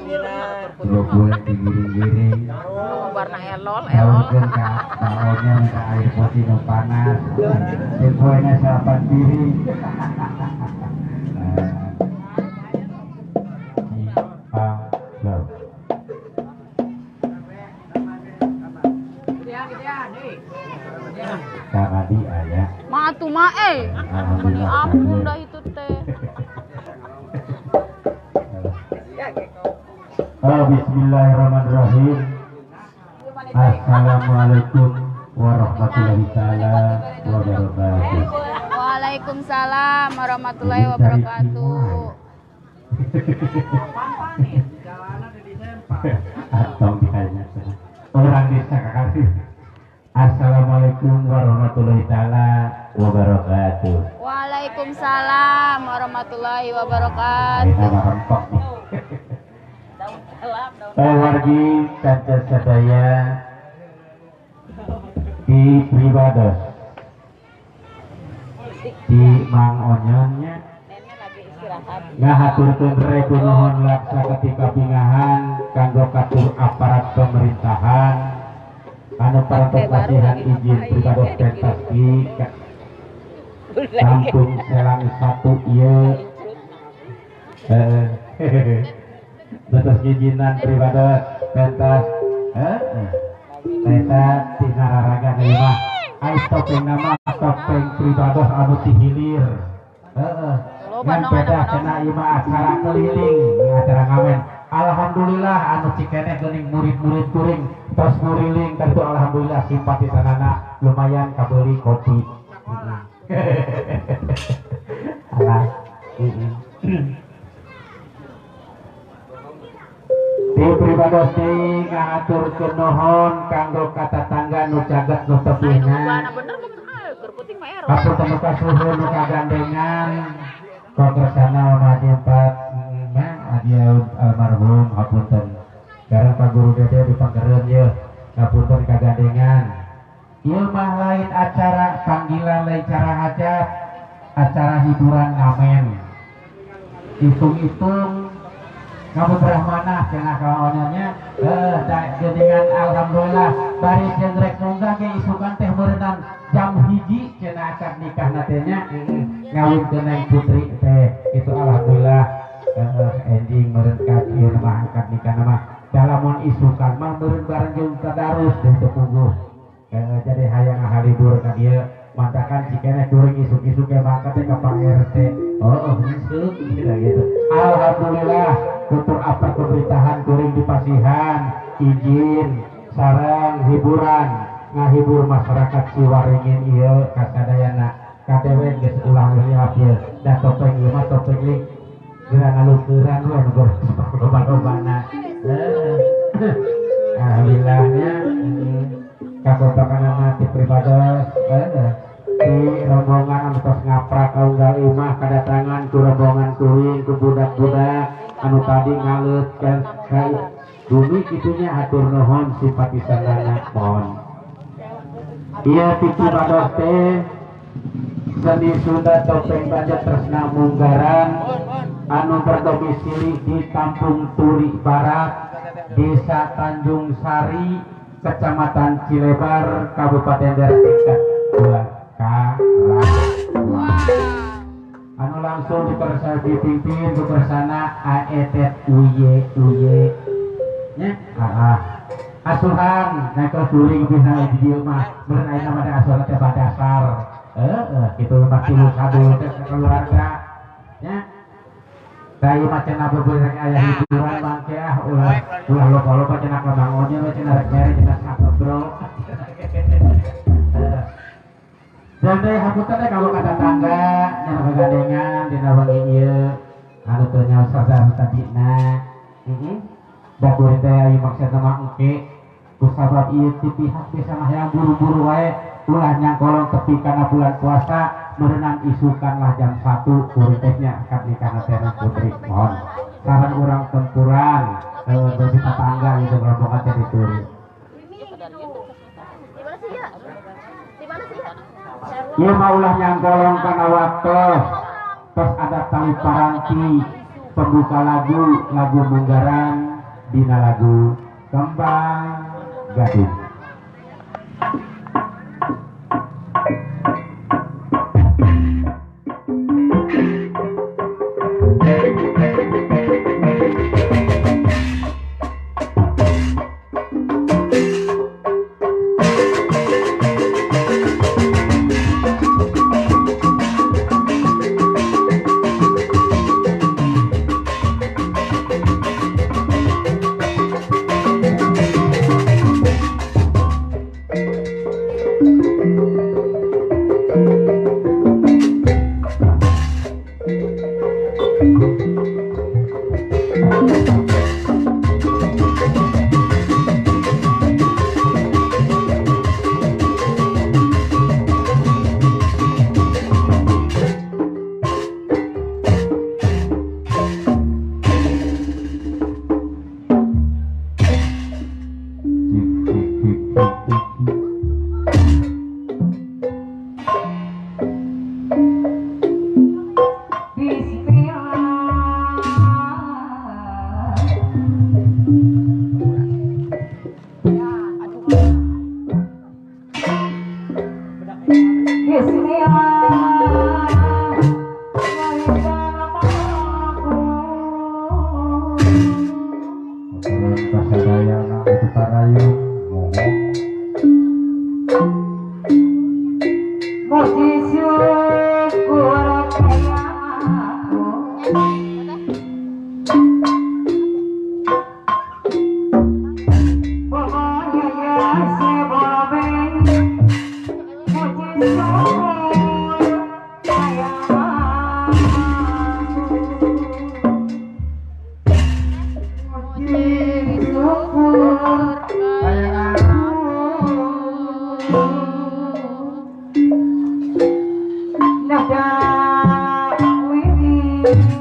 Dua bulan digiring-giring. Warna elol elol. Saurkeun ka baonya minta air putih nu panas. Tempoena salapan piring. Kamadi aya. Ma atuh ma eh. Meni ampun dah itu teh. Oh, bismillahirrahmanirrahim. Assalamualaikum warahmatullahi taala wabarakatuh. Waalaikumsalam warahmatullahi wabarakatuh. Atau misalnya orang desa kakak. Assalamualaikum warahmatullahi taala wabarakatuh. Waalaikumsalam warahmatullahi wabarakatuh. Ini nama rempok nih. Wargi kanca sadaya di pribados di Mang Onyonnya ngahaturkeun rebu nuhun laksa ketika pingahan kanggo katur aparat pemerintahan anu parantos pasihan izin pribados pentas di Kampung Selang 1 ieu betos ngijinan pribados pentas eta tina raraga ieu mah ai topeng nama topeng pribados anu ti hilir heeh ngan beda cenah ieu mah acara keliling acara ngamen. Alhamdulillah anu cikeneh geuning murid-murid kuring tos nguriling tentu alhamdulillah simpatisanana lumayan kabeuli kopi. Alah. Di pribados deui ngahaturkeun nuhun kanggo ka tatangga nu caget nu tebihna. Hapunten nu kasuhun nu kagandengan kongresana Madi 4 Adi almarhum hapunten. Karena Pak Guru Dede dipangkereun yeuh hapunten kagandengan. Ieu mah lain acara panggilan lain cara hajat, acara hiburan ngamen. Hitung-hitung ngabut rahmanah cenah kaonnya geuningan alhamdulillah bari jeung rek munggah ge isukan teh meureunang jam 1 cenah akad nikahna teh nya ngawinkeun neng putri teh itu alhamdulillah ending meureun ka ieu mah akad nikahna mah dalamun isukan mah meureun bareng jeung tadarus teh teu puguh jadi hayang ngahalibur ka dieu mantakan cikeneh kuring isuk-isuk ge mangkat teh ka Pak RT oh isuk gitu. Alhamdulillah kutur apa pemerintahan kuring di pasihan izin sareng hiburan ngahibur masyarakat Ciwaringin ieu kasadayana kadewe geus ulah liap ieu da topeng ieu mah topeng ling geura ngalukeuran we nu loba-lobana. Alhamdulillahnya kakompakanana ti pribados di rombongan anu tos ngaprak kaunggal imah kadatangan ku rombongan kuring ku budak-budak anu tadi ngaleut kan ka bumi kitunya hatur nuhun simpatisanana mohon. Ieu ti pribados teh seni Sunda topeng Banjar Tresna Munggaran anu berdomisili di Kampung Turi Barat, Desa Tanjung Sari, Kecamatan Cilebar, Kabupaten Daerah Karawang. Anu langsung dipersa dipimpin ku bersana AET UY UY nya asuhan naik kuring bisa di dieu mah meureun ayeuna mah asuhan teh badasar heeh kitu mah tilu kabul teh keluarga nya da ieu mah cenah bebeurek aya hiburan mangke ah ulah ulah loba-loba cenah ka Mang Onyo we cenah rek mere cenah sagobrol. Dan teh hapunten teh kalau kata tangga nya kagandengan dina wengi ieu anu teu nyaos sadar tadina heeh da kuring teh ieu maksudna mah engke kusabab ieu ti pihak bisa mah hayang buru-buru wae ulah nyangkolong tepi kana bulan puasa merenang isukan lah jam 1 kuring teh nya akad nikahna teh putri mohon saran urang tempuran dari tetangga gitu rombongan teh dituri. Ieu mah ulah nyangkolong kana waktu tos ada tali paranti pembuka lagu lagu Munggaran dina lagu Kembang Gadung. Thank you.